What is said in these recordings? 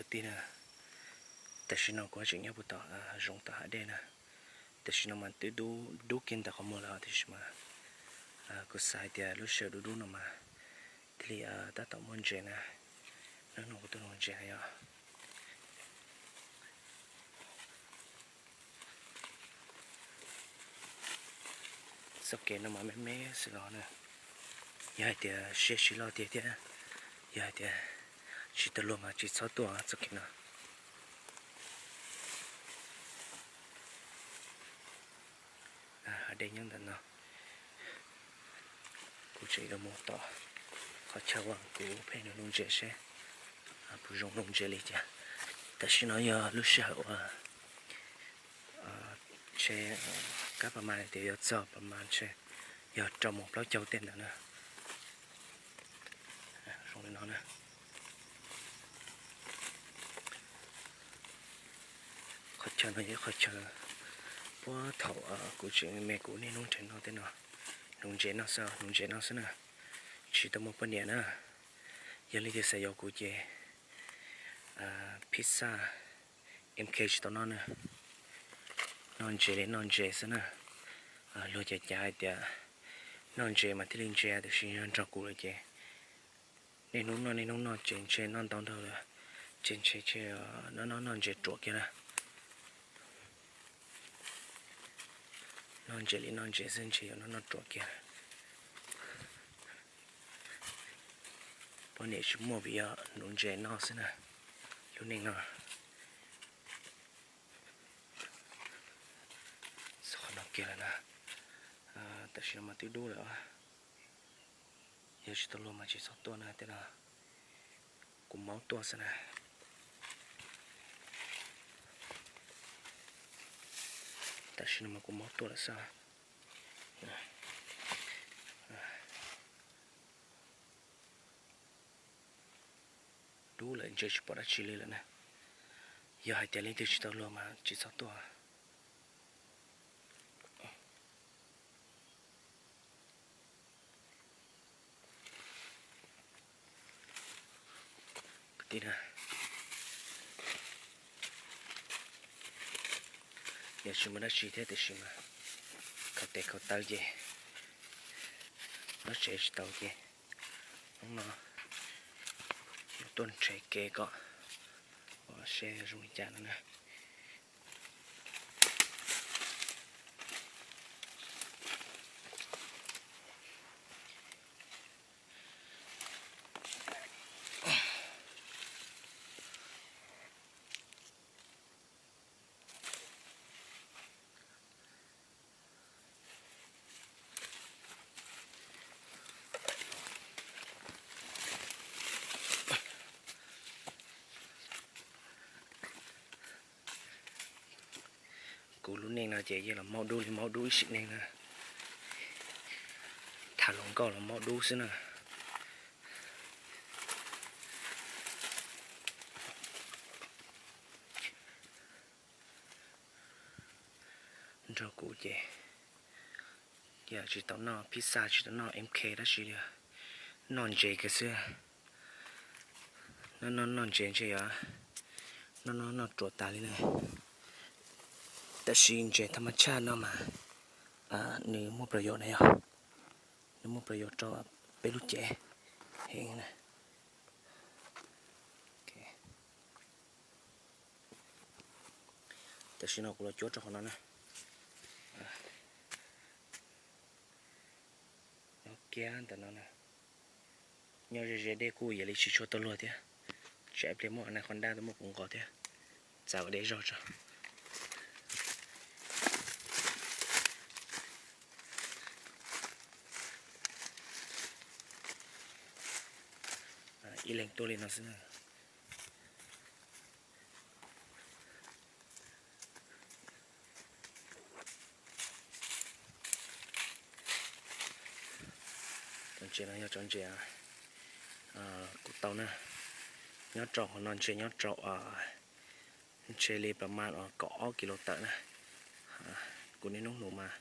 Tij na, tam sim no kuv tseem nyob puag tom zoov tom hav dej na. Tam sim no mas twb dub dub kiag ntawm qhov muag lawm tiam sis mas kuv xav hais tias lub sij hawm dub dub no mas thiaj li tab tom muaj ntses na. Hnub no kuv tuaj nug ntses na yog. Txoj kev no mas me me xwb los na. Yog hais tias siab tsis loj tiag thiab, yog hais tias tsis tau luag mas tsis txhob tuaj txoj kev no. Hav dej nyob ntawm no. Kuv tseem yuav mus tom qhov chaw uas kuv pheej nug ntses seb puas zoo nug ntses li cas. Tam sim no yog lub sij hawm uas ntshe kab pas mas tias yuav txog pas mas ntshe yog rau moos plaub caug tej ntawd na. Zoo li no na. Qhov chaw no yog qhov chaw puag thaum kuv tseem me kuv niaj hnub nrhiav noj tej no, nug ntses noj xwb, nug ntses noj xwb na, tsis tau muaj poj niam na. Yog leej twg xav yuav kuv ces pizza M K tsis tau noj na. Noj ntses li noj ntses xwb na. Luag cav cav hais tias noj ntses mas thiaj li ntse, tiam sis yog nrog kuv lawm ces niaj hnub noj niaj hnub noj ces ntshe noj ntau nrog lawm, ces ntshe noj noj noj ntses ruam kiag na. Noj ntses li noj ntses xwb ntshe yuav noj noj ruam kiag. Poj niam tsis muaj vim yog nuv ntses noj xwb na. Lub neej no txog qhov no kiag lawm na. Tam sim no mas twb dub lawm. Yog tsis tau luag mas tsis txhob tuaj na, tej no kuv maub tuaj xwb na. Tam sim no mas kuv maub tuaj lawm xwb. Dub lawm ntses tsis pom dab tsi li lawm na. Yog hais tias leej twg tsis tau luag mas tsis txhob tuaj. Kwv tij na, yog tsis muaj dab tsi thiab tiam sis mas khaws tes khaws taw ces nyob tsev tsis tau ces hnub no yuav tuaj nrhiav kev kom seb zoo li cas no na. Kuv lub neej no ces yeej los maub dub li maub dub ib sim neej na. Tham hluas nkauj los maub dub xwb na. Nrog kuv ces yam tsis tau noj pizza tsis tau noj M K dab tsi li, noj ntses kiag xwb. Noj noj noj ntses ntshe yog noj noj noj ruam tas li na. Tab sis ntses thaj mab tshaj no mas nws muaj plas yos na yog, nws muaj plas yos rau peb lub cev heev na. Tam sim no kuv los cuab rau qhov no na. Nyob kiag ntawm no na. Nyob ze ze dej kuj yam li tsis tshua tau luag thiab. Tsam ib pliag muaj nais qhov dab tuaj muab kuv nqos thiab. Txav ua deb zog tso. Ib leeg tuaj li no xwb na. Cov ntses no yog cov ntses kuv tau na, nyob rau qhov no ntshe nyob rau ntshe li pas mas kaum ob kis lus tawm na. Kuv niaj hnub nug mas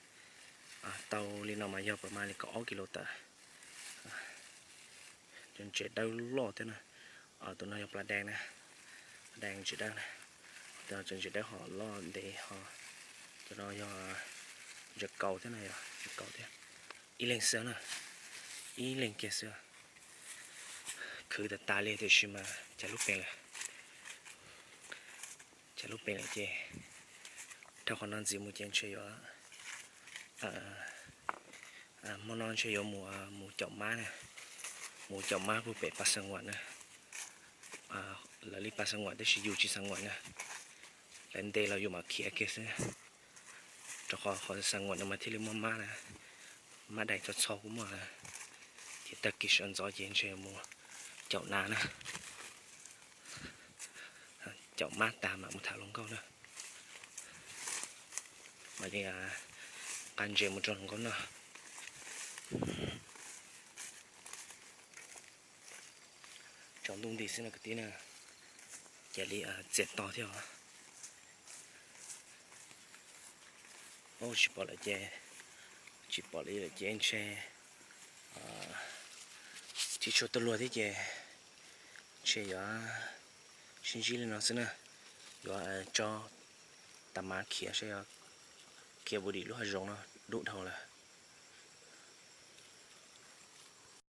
tau li no mas yog pas mas li kaum ob kis lus tawm. Cov ntses dawb loj thiab na. Tus no yog plas dees na. Daj ntses dawb na, cov ntses dawb ho loj ntev ho. Cov no yog ntses kaus thiab no, yog ntses kaus thiab. Ib leeg xwb na, ib leeg kiag xwb. Khwv tas tas li tiam sis mas cas lub pem lawm, cas lub pem lawm ces dhau qhov no ntxiv mus ces ntshe yuav, hmo no ntshe yuav mus, mus caum mab na, mus caum mab puag pem Pas Xas Nguam na. Lawv li Pas Xas Nguam tab sis yus tsis Xas Nguam na, lawv ntes los yus mam khiav kiag xwb. Rau qhov qhov Xas Nguam no mas thiaj li muaj mab na, mab dais txho txho kuj muaj, ces tag kis sawv ntxov ces ntshe mus caum nas na, caum mab tas mam mus tham hluas nkauj na. Mam li nqa ntses mus rau hluas nkauj noj. Tsaus ntuj nti xwb no kwv tij na, cas li txias to thiab os. Tsis pom lawm ces, tsis pom li lawm ces ntshe tsis tshua tuaj luag thiab ces ntshe yuav sib ntsib li no xwb na. Yuav tso tas mas khiav saib, khiav puas dim lub hav zoov no, dub dhau lawm.